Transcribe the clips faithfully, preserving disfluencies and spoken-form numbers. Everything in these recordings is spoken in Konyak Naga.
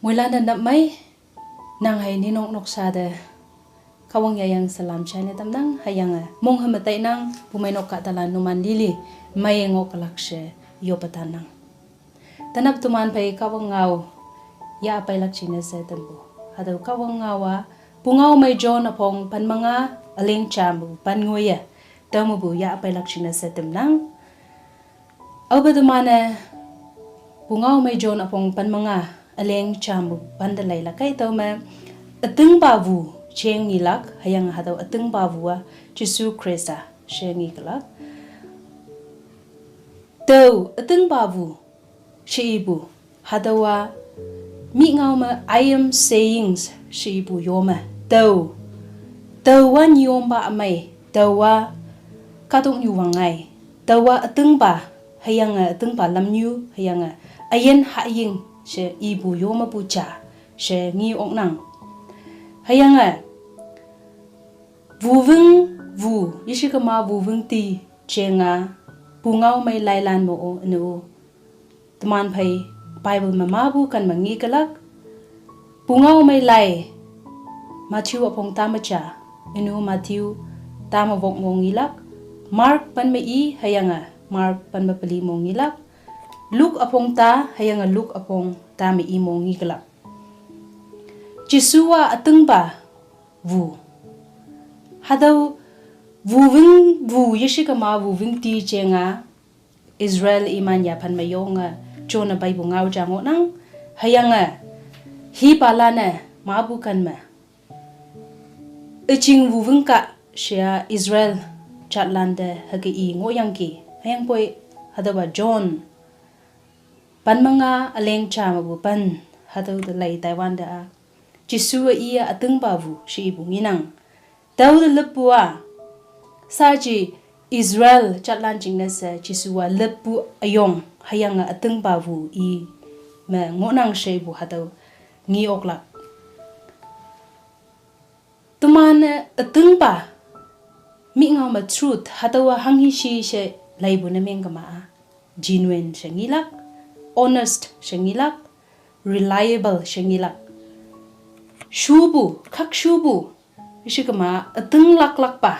Moilan da nap mai, nang hai ninok noksa da Kahwang yayang salam chai ne tamnang, hüyange mong ha matai nang, bumai nok kahtalan numan lili, mai ngoh kalak she yopatanang. Tanap teman phei Kahwang ngao, ya apailak jingne she tampu. Hatüo Kahwang ngao-a, Pungao mei John üpong pen manga, üleng jam pen ngoiye, tüo mepu ya apailak jingne she tamnang. Aope teman-e, Pungao mei John üpong pen manga, üleng jam pen te leilak kei tüome, ütingpapu jeng ngilak, hüyange hatüo ütingpapu-a, Jesu Khrista she ngi kelak. Tao ütingpapu she ipu, hatüowa, mi ngao me I am sayings she ipu yome, tao, taowa nyompa ümei, taowa kahtoknyu wangngai, taowa ütingpa, hüyange ütingpa lamnyu, hüyange üyin haying she ipu yomepu ja she nge oknang. Hüyange wuwüng wu, yeshikema wuwüng ti jeng-a, Pungao mei lailan mo-o üne-o. Teman phei Bible me mapu ken me nge kelak. Pungao mei lai, Matthew üpong ta me ja, üne-o Matthew ta me wok mo ngelak. Mark pen me i, hüyange Mark pen me peli mo ngelak. Luke üpong ta, hüyange Luke üpong ta me i mo nge kelak. Jesu-a ütingpa wu. Hatüo wuwüng wu, yeshikema wuwüng ti jeng-a, Israel iman yaphan me yonge, jone peipu ngao ja ngohnang, hüyange, hipalan-e, mapu ken me, üjing wuwüng kah she-a Israel jatlan te hüke i ngohyangki, hüyangpoi, hatüopa John pen manga üleng ja mepu pen, hatüo te lei taiwante-a, Jesu-a iye ütingpapu she ipu ngenang. Tüo te lüppu-a, saji Israel jatlan jingne she Jesu-a lüppu üyong, hüyange ütingpapu i me ngohnang she ipu hatüo nge oklak. Teman-e ütingpa, mi ngao me truth, hatüowa hanghi shi she leipu ne meng kema-a, genuine she ngelak, honest she ngelak, reliable she ngelak. Shupu, khakshupu, yeshikema ütinglaklakpa,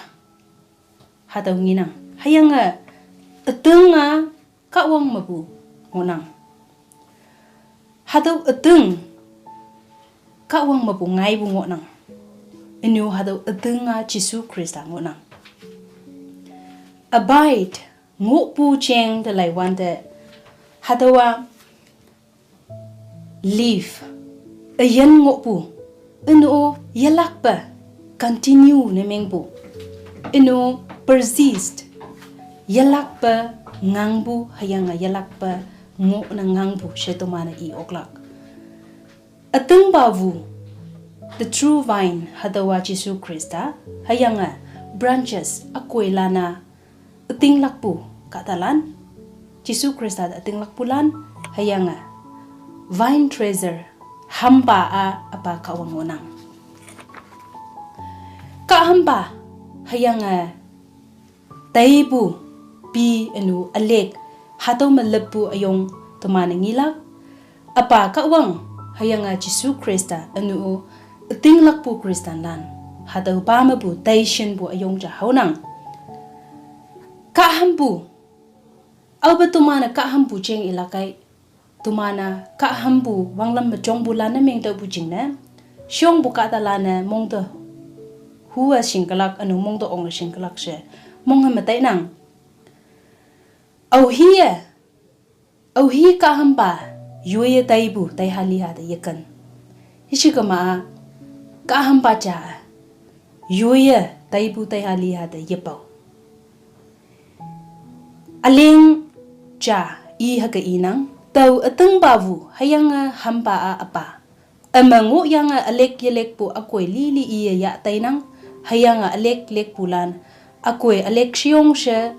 hatüo ngenang. Hüyange, üting-a Kahwang mepu ngohnang. Hatüo üting, Kahwang mepu ngaipu ngohnang. Üne-o hatüo üting-a Jesu Khrista ngohnang. Abide, ngohpu jeng te leiwante, hatüowa live, üyin ngohpu, üne-o yelakpe, continue ne mengpu, üne-o persist, yelakpe ngangpu, hüyange yelakpe ngohne ngangpu she teman-e i oklak. Ütingpapu, the true vine, hatüowa Jesu Khrista, hüyange branches, ükoilan-a, ütinglakpu kahtalan, Jesu Khrista te ütinglakpulan, hüyange vine dresser, hampa-a üpa Kahwang ngohnang. Kahhampa, hüyange taipu, pi ünu ülek, hatüo me lüppu üyong teman-e ngelak, üpa Kahwang, hüyange Jesu Khrista ünu-o, ütinglakpu Christianlan, hatüopa mepu teishinpu üyong ja haonang. Kahhampu, aope teman-e kahhampu jeng ilak kei, teman-a kahhampu wanglam me jongpulan ne meng tüopu jingne, shongpu kahtalan-e mongte hu-e shingkelak, ünu mongte ong-e shingkelak she, monghe me tainang. Aohi-e, aohi kahhampa, yoiye taipu, taiha liha te yeken. Yeshikema-a, kahhampa ja, yoiye taipu, taiha liha te yepao. Üleng ja i hüke inang, tao ütingpapu, hüyange hampa-a üpa. Üme ngohyange ülek yelekpu ükoi lili iye yah tainang, hüyange ülek lekpulan, ükoi ülek sheyong she,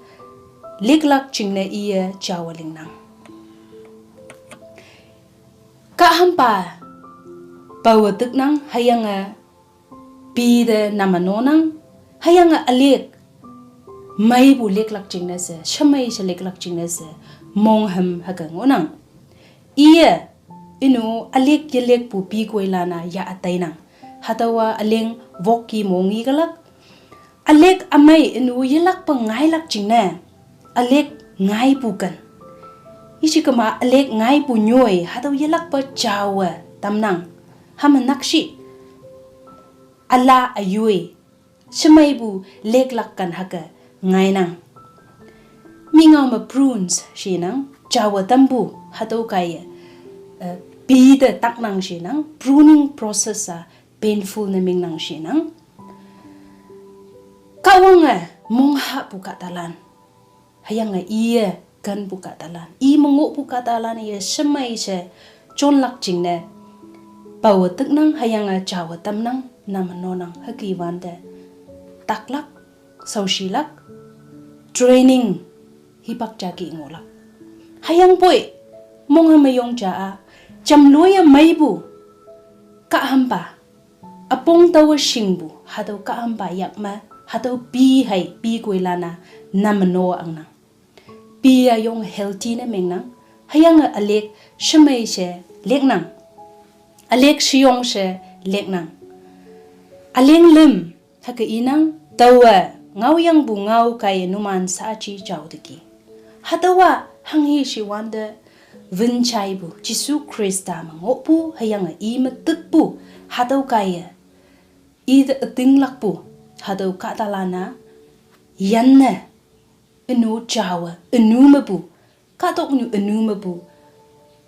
leklak jingne iye jawe lingnang. Kahhampa, paowe tiknang, hüyange pi te name nonang, hüyange ülek, meipu leklak jingne she, shemei she leklak jingne she, monghüm hüke ngohnang. Iye, Inu alik yelek pu pikoi lana ya atai nang. Hatüowa üleng wok ki mongi kalak. Alik ümei inu yelakpa ngailak jingne. Alik ngaipu ken. Ishi kema alik ngaipu nyoi hatüo yelakpa jawe tamnang. Hame nakshi. Üla üyoi. Shemeipu leklak ken hüke ngainang. Mingao me prunes shinang, jawe tampu, hatüo kaiye, eh, pite taknang shinang, pruning process a painful ne mingnang shinang. Kahwange monghapu kahtalan. Hüyange iye kenpu kahtalan. I me ngohpu kahtalan iye shemei she jonlak jingne. Pawe tiknang hüyange jawe tamnang, name nonang hüke wante. Taklak, shaoshilak, training, hipak ja ki ngohlak. Hüyangpoi, monghe meyong ja a, jamloiye meipu, kahhampa, üpong taowe shingpu, hatüo kahhampa yak me, hatüo pi hei, pikoi lana, name no angnang. Pi a yong healthy ne mengnang, hüyange ülek shemei she leknang. Ülek sheyong she leknang. Üleng lüm, hüke inang, taowe, ngaoyangpu ngao kaiye numan saji jao teki. Hatüowa, hanghe shiwante, wünjaipu, Jesu Khrista me ngohpu, hüyange i me tikpu, hatüo kaiye. Ite ütinglakpu, hatüo kahtalana, yanne, ünu jawe, ünu mepu, kahtoknyu ünu mepu,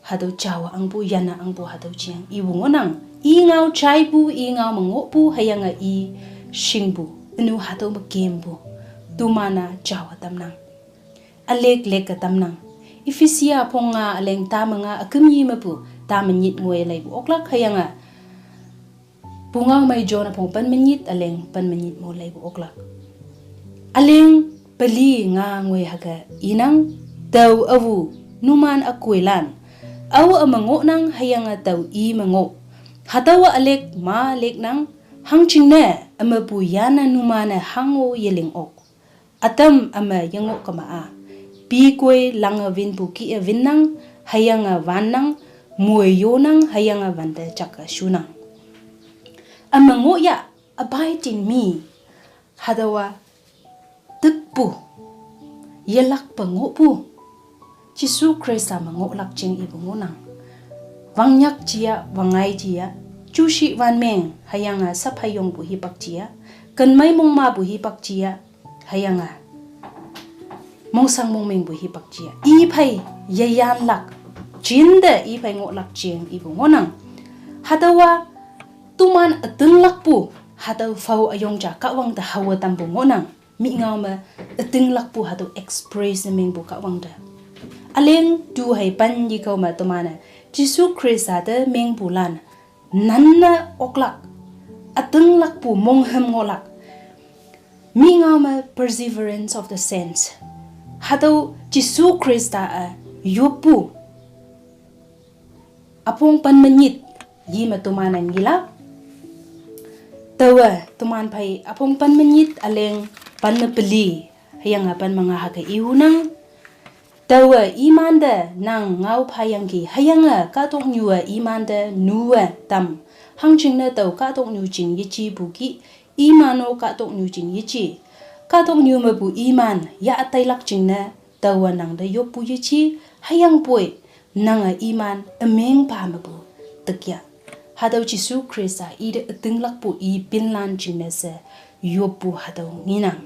hatüo jawe angpu, yanne angpu, hatüo jing, ipu ngohnang, i ngao jaipu, i ngao me ngohpu, hüyange i shingpu, ünu hatüo me kempu, teman-a jawe tamnang. Ülek leke tamnang. Ephesia üpong nga üleng tame nga üküm yi mepu, tame nyit ngoi leipu oklak hüyange. Pungao mei John üpong pen me nyit üleng pen me nyit mo leipu oklak. Üleng peli nga ngoi hüke inang, tao awu, numan ükoilan. Awu üme ngohnang hüyange tao i me ngoh. Hatüowa ülek ma leknang, hangjingne, ümepu yanne numan-e hango yeling ok. Ütam üme yengoh kema a. Pikoi lange winpu kih-e winnang, hüyange wannang, moi yonang, hüyange wante jake shunang. Üme ngoh ya, abide in me. Hatüowa, tikpu, yelakpe ngohpu. Jesu Khrista me ngohlak jing ipu ngohnang. Wangnyak jia, wangngai jia, jushi wanmeng, hüyange saphayongpu hipak jia, kenmei mongmapu hipak jia, hüyange. Mongsang mongmengpu hipak jia. Iphei yeyanlak. Jinte iphei ngohlak jing ipu ngohnang. Hatüowa teman ütinglakpu. Hatüo phao üyong ja kahwang te hawe tampu ngohnang. Mih ngao me ütinglakpu hatüo express ne mengpu kahwang te. Üleng tu hei pen yikao me teman-e. Jesu Khrista te mengpulan. Nanne oklak, ütinglakpu monghem ngohlak. Mih ngao me perseverance of the saints. Hatüo Jesu Khrista-e yoppu. Üpong pen me nyit, yi me teman-e ngilak. Taowe, teman phei, üpong pen me nyit, üleng pen me peli, hüyange pen me nga hüke ihunang. Taowe imante nang ngao phayangki hüyange kahtoknyue imante nue tam. Hangjingne tao kahtoknyu jing yeji pu kih, iman-o kahtoknyu jing yeji. Kahtoknyu mepu iman ya ütailak jingne taowe nangte yoppu yeji, hüyangpoi nange iman ümengpa mepu tikya. Hatüo Jesu Khrista ite ütinglakpu i pinlan jingne she yoppu hatüo ngenang.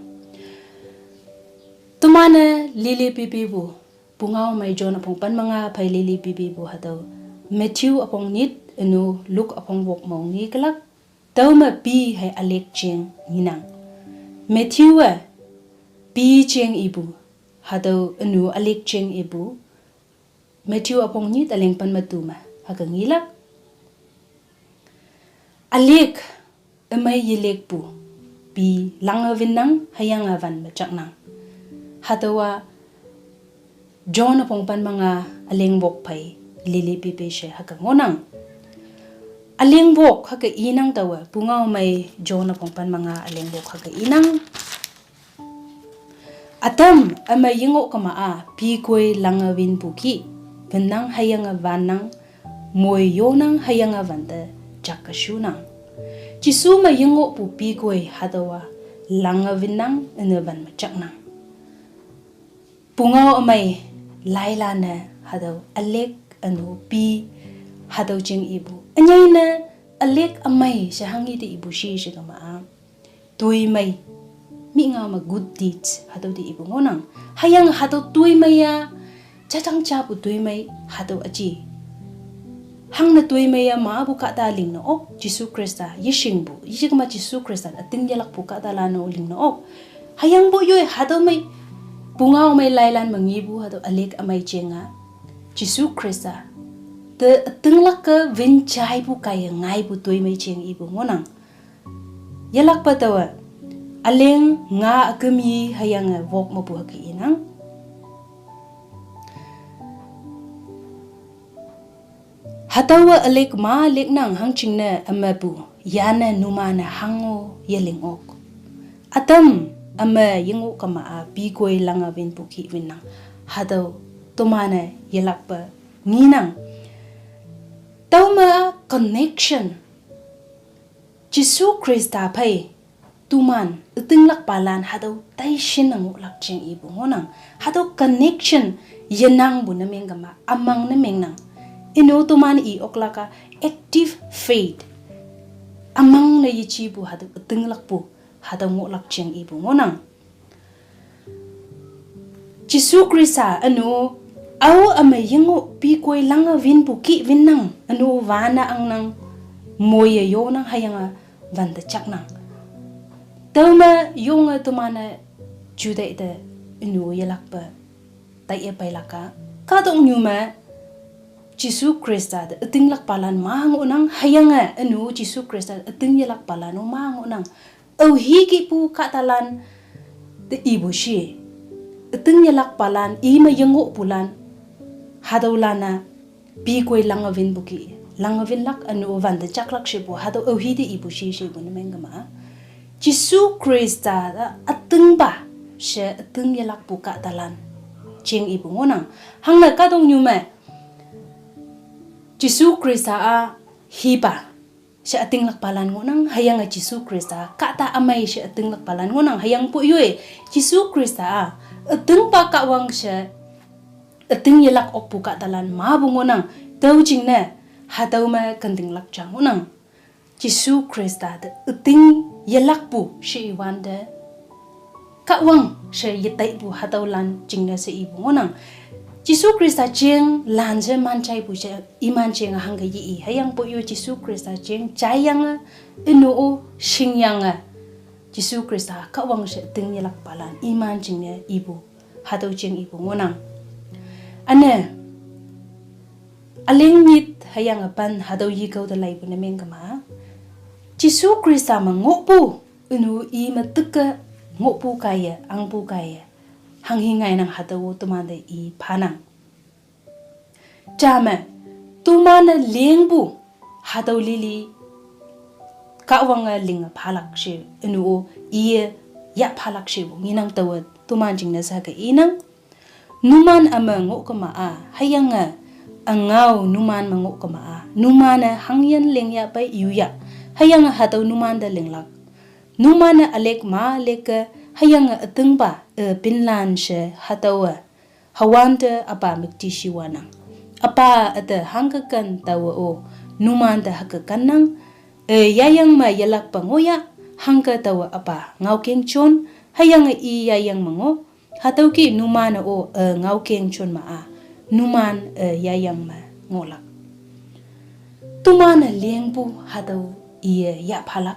Teman-e lili pipipu, pungao mei John üpong pen me nga phei lili pipipu hatüo. Matthew üpong nyit, ünu Luke üpong wok me ngekelak. Tüome pi hei ülek jing ngenang. Matthew-e pi jing ipu, hatüo ünu ülek jing ipu. Matthew üpong nyit üleng pen me tu me, hüke ngelak. Ülek, ümei yelekpu, pi lange winnang, hüyange wan me jaknang. Hatüowa, John üpong pen me nga üleng wok phei, lili pipi she hüke ngohnang. Üleng wok hüke inang taowe, pungao mei John üpong pen me nga üleng wok hüke inang. Ütam, üme yengoh kema-a, pikoi lange winpu kih, winnang hüyange wannang, moi yonang hüyange wante jakke shunang. Jesu me yengohpu pikoi hatüowa lange winnang, üne wan me jaknang. Pungao ümei lailan-e hatüo ülick ünu pi hatüo jing ipu. Ünyei ne ülick ümei she hanghi te ipu shi she kema-a, toimei. Mi ngao me good deeds hatüo te ipu ngohnang. Hüyange hatüo toimei-a, jajang japu toimei hatüo üji. Hangne toimei-a mepu kahta lingne ok, Jesu Khrista yeshingpu, yeshingma Jesu Khrista üting yelakpu kahtalan-o lingne ok. Hüyangpoi yoi hatüo mei, pungao mei lailan me ngepu hatüo ülick ümei jeng-a, Jesu Khrista te ütinglak-e win jaipu kaiye ngaipu toimei jeng ipu ngohnang. Yelakpa taowe, üleng nga üküm yi hüyange wok mepu hüke inang. Hatüowa ülick ma licknang hangjingne ümepu, yane numan-e hango yeling ok. Ütam üme yengoh kema-a pikoi lange winpu kih winnang. Hatüo toman-e yelakpe ngenang. Tüome-a connection. Jesu Khrista phei toman ütinglakpalan hatüo taishin ne ngohlak jeng ipu ngohnang. Hatüo connection yenangpu ne meng kema, ümang ne mengnang. Ünu toman-e i oklak-a active faith, ümang ne yejipu hatüo ütinglakpu, hatüo ngohlak jeng ipu ngohnang. Jesu Khrista ünu, ao üme yengoh pikoi lange winpu kih winnang, ünu wane angnang, moiye yonang hüyange wante jaknang. Tüome yonge toman-e juteih te ünu yelakpe taiye peilak-a, kahtoknyu me Jesu Khrista te ütinglakpalan ma ngohnang, hüyange ünu Jesu Khrista üting yelakpalan-o ma ngohnang. Aohi kihpu kahtalan te ipu shi. Üting yelakpalan, ime yengohpulan, hatüolan-a pikoi lange winpu kih, lange winlak ünu wante jaklak shepu, hatüo aohi te ipu shi shepu ne meng kema. Jesu Khrista-a ütingpa she üting yelakpu kahtalan jeng ipu ngohnang. Hangne kahtoknyu me Jesu Khrista-a hipa she ütinglakpalan ngohnang, hüyange Jesu Khrista kahta ümei she ütinglakpalan ngohnang, hüyangpoi yoi Jesu Khrista-a ütingpa Kahwang she üting yelak okpu kahtalan mapu ngohnang, tüo jingne hatüo me kentinglak ja ngohnang. Jesu Khrista te üting yelakpu she iwante, Kahwang she yetaipu hatüolan jingne she ipu ngohnang. Jesu Khrista jeng lan she man jaipu she iman jeng hangke ye i, hüyangpoi yoi Jesu Khrista jeng jaiyange, ünu-o shingyange, Jesu Khrista Kahwang she üting yelakpalan iman jingne ipu, hatüo jeng ipu ngohnang. Üne, üleng nyit hüyange pen hatüo yekao te leipu ne meng kema, Jesu Khrista me ngohpu, ünu ime tike ngohpu kaiye, angpu kaiye, hanghi ngainang hatüo tomante i phanang. Jame, toman-e lingpu hatüo lili Kahwange linge phalak she, ünu-o iye yah phalak shepu ngenang, taowe toman jingne she hüke inang. Numan üme ngoh kema-a, hüyange üngao numan me ngoh kema-a, numan-e hangyin ling yah pei yu yah, hüyange hatüo numan te linglak. Numan-e ülick ma licke, hüyange ütingpa, e, pinlan she hatüowe hüwante Üpa müktishiwanang. Üpa üte hangke ken taowe-o numante hüke kennang, e, yayang me yelakpe ngohyah, hangke taowe Üpa ngaokeng jon, hüyange i yayang me ngoh, hatüoki numan-e-o, e, ngaokeng jon ma-a, numan, e, yayang me ngohlak. Toman-e lingpu hatüo iye yah phalak.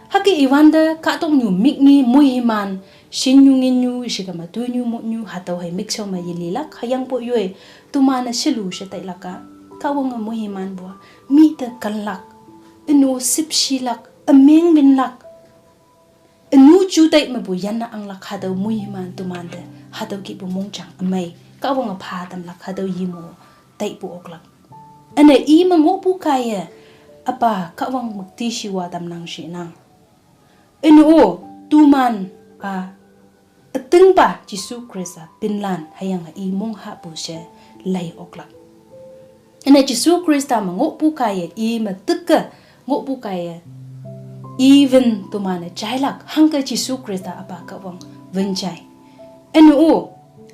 Hüke iwante kahtoknyu mik ngi moiman, shinnyu nginnyu, shikema toinyu mohnyu, hatüo hei mikshao me yelilak, hüyangpoi yoi, toman-e shelu she tailak-a, Kahwange moimanpu-a, mi te kenlak, ünu shüpshilak, ümeng winlak, ünu juteih mepu yanne anglak hatüo moiman tomante, hatüo kihpu mongjang ümei, Kahwange pha tamlak hatüo yimo taipu oklak. Üne ime ngohpu kaiye, Üpa Kahwang müktishiwa tamnang shinang. Ünu-o, toman-a, ütingpa Jesu Khrista pinlan hüyange i monghapu she lei oklak. Jisu Khrista me ngohpu kaiye i me tükke ngohpu kaiye i wün teman-e jailak, hangke Jisu Khrista üpa Kahwang wün jai. Üne-o,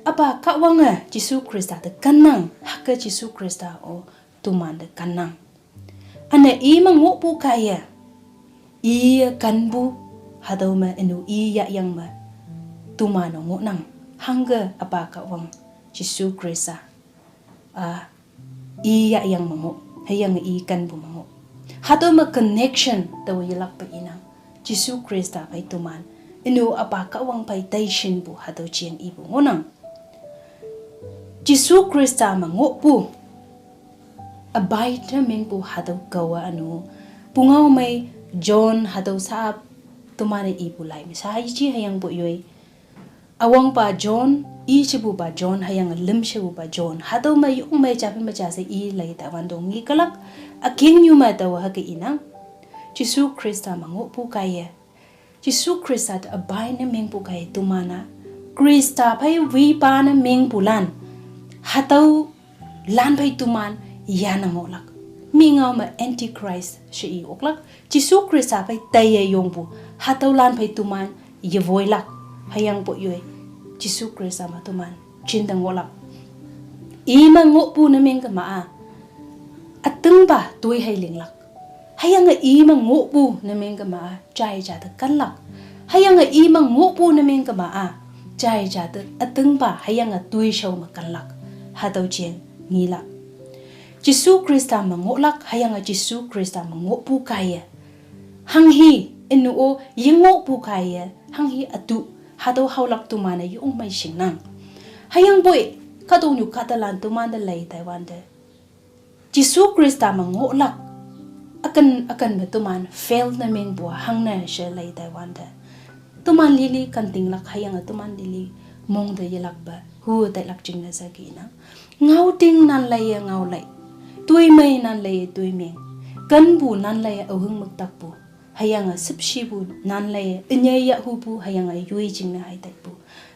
üpa Kahwange Jisu Khrista te kannang, hüke Jisu Khrista-o teman te kannang. Üne i me ngohpu kaiye, iye kanpu, hatüo me üne-o i yahyang me teman-o ngohnang, hangke üpa Kahwang Jisu Khrista, a, i yahyang me ngoh, hüyange i kanpu me ngoh. Hatüo me connection taowe yelakpe inang. Jesu Khrista phei teman, ünu üpa Kahwang phei taishinpu hatüo jeng ipu ngohnang. Jesu Khrista me ngohpu, abide ne mengpu hatüo kawa ünu, pungao mei John hatüo sap teman-e ipu lai me sa yeji hüyangpoi yoi. Üwangpa John, i shepupa John, hüyange lüm shepupa John, hatüo me yong mei ja phi me ja she i lei taiwante ngi kelak, ükengnyu me taowe hüke inang. Jesu Khrista me ngohpu kaiye, Jesu Khrista te abide ne mengpu kaiye teman-a, Khrista phei wipa ne mengpulan, hatüo lan phei teman yane ngohlak. Mingao me Antichrist she i oklak. Jesu Khrista phei taiye yongpu, hatüolan phei teman yewoilak. Hüyangpoi yoi, Jesu Khrista me teman jinte ngohlak. I me ngohpu ne mengkema-a, ütingpa toi hei linglak. Hüyange i me ngohpu ne mengkema-a, jai ja te kanlak. Hüyange i me ngohpu ne mengkema-a, jai ja te ütingpa hüyange toishao me kanlak. Hatüo jeng ngilak. Jesu Khrista me ngohlak, hüyange Jesu Khrista me ngohpu kaiye, hanghi ünu-o yengohpu kaiye, hanghi ütu, hatüo haolak teman-e yong mei shingnang. Hüyangpoi, kahtoknyu kahtalan teman te lei taiwante, Jesu Khrista me ngohlak, üken üken me teman fail ne mengpu hangne she lei taiwante, teman lili kantinglak hüyange teman lili mong te yelakpe hu tailak jingne she kenang. Ngaoting nan leiye ngao lei, toimei nan leiye toimeng, kenpu nan leiye aohing müktakpu, hüyange shüpshipu nan leiye ünyei yahhupu, hüyange yoi jingne hei taipu,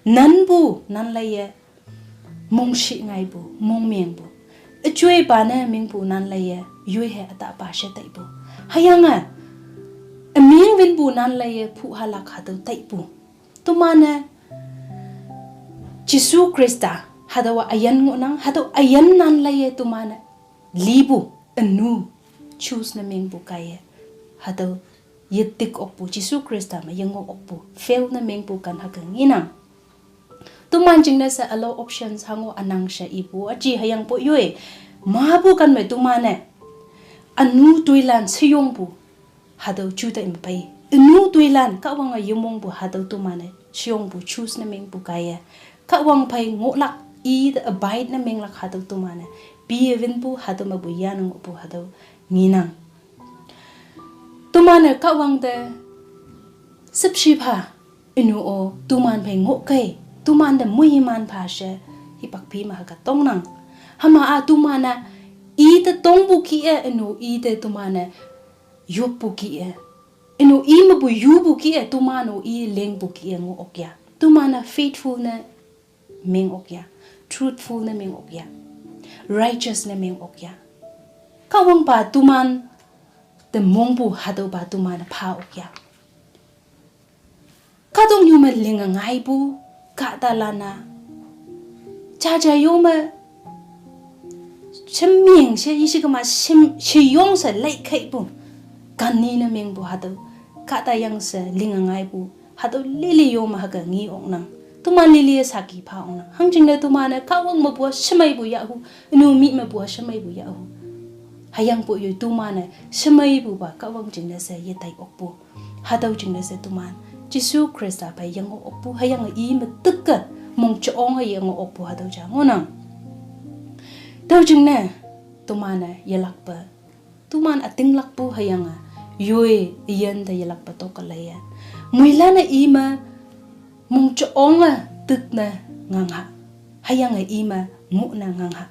nanpu nan leiye mongshih ngaipu, mongmengpu, üjoipa ne mengpu nan leiye yoi he ütahpa she taipu, hüyange ümeng winpu nan leiye phuhalak hatüo taipu. Teman-e Jesu Khrista hatüowa üyin ngohnang, hatüo üyin nan leiye teman-e lipu, ünu choose ne mengpu kaiye, hatüo yetik okpu, Jesu Khrista me yengoh okpu fail ne mengpu kan hüke ngenang. Teman jingne she ülao options hango ünang she ipu üji hüyangpoi yoi, mapu kan me teman-e ünu toilan sheyongpu, hatüo juteih me pei. Ünu toilan Kahwange yemongpu hatüo teman-e sheyongpu choose ne mengpu kaiye, Kahwang phei ngohlak, i te abide ne menglak hatüo teman-e piye winpu hatüo mepu yane ngohpu hatüo ngenang. Teman-e Kahwang te shüpshi pha, ünu-o teman phei ngohkei, teman te moiman pha she, hipak pi me hüke tongnang. Hüma-a teman-a i te tongpu kih-e, ünu i te teman-e yoppu kih-e, ünu i mepu yupu kih-e, teman-o i lingpu kih-e ngoh ok ya. Teman-a faithful ne meng ok ya, truthful ne meng ok ya, righteous ne meng ok ya. Kahwangpa teman te mongpu hatüopa teman-e pha ok ya. Kahtoknyu me linge ngaipu, kahtalan-a, jaja yo me shemeng she, yeshikema shem, sheyong she leikeipu, kanni ne mengpu hatüo, kahta yang she linge ngaipu, hatüo lili yo me hüke nge oknang. Teman lili-e saki pha oknang. Hangjingne teman-e Kahwang mepu-a shemeipu yahhu, ünu mih mepu-a shemeipu yahhu. Hüyangpoi yoi teman-e shemeipupa Kahwang jingne she yetai okpu, hatüo jingne she teman Jesu Khrista phei yengoh okpu, hüyange i me tükke mong jonge yengoh okpu hatüo ja ngohnang. Tüo jingne teman-e yelakpe, teman ütinglakpu hüyange yoi üyin te yelakpe toke leiye, moilan-e i me mong jonge tikne ngangha, hüyange i me ngohne ngangha.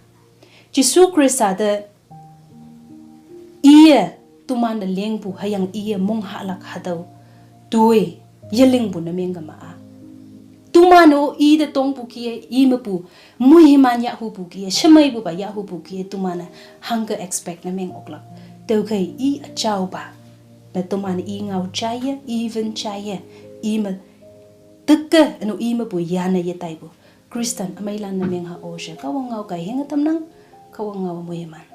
Jesu Khrista te iye teman te lingpu hüyange iye monghahlak hatüo toi yelingpu ne mengkema-a, Teman-o i te tongpu kih-e, i mepu moiman yahhupu kih-e, shemeipupa yahhupu kih-e teman-e hangke expect ne meng oklak. Tüokhei i üjaopa me teman-e i ngao jaiye, i wün jaiye, i me tüke üno i mepu yanne yetaipu Christian ümeilan ne mengha oshe Kahwang ngao kai hinge tamnang. Kahwang ngao moiman.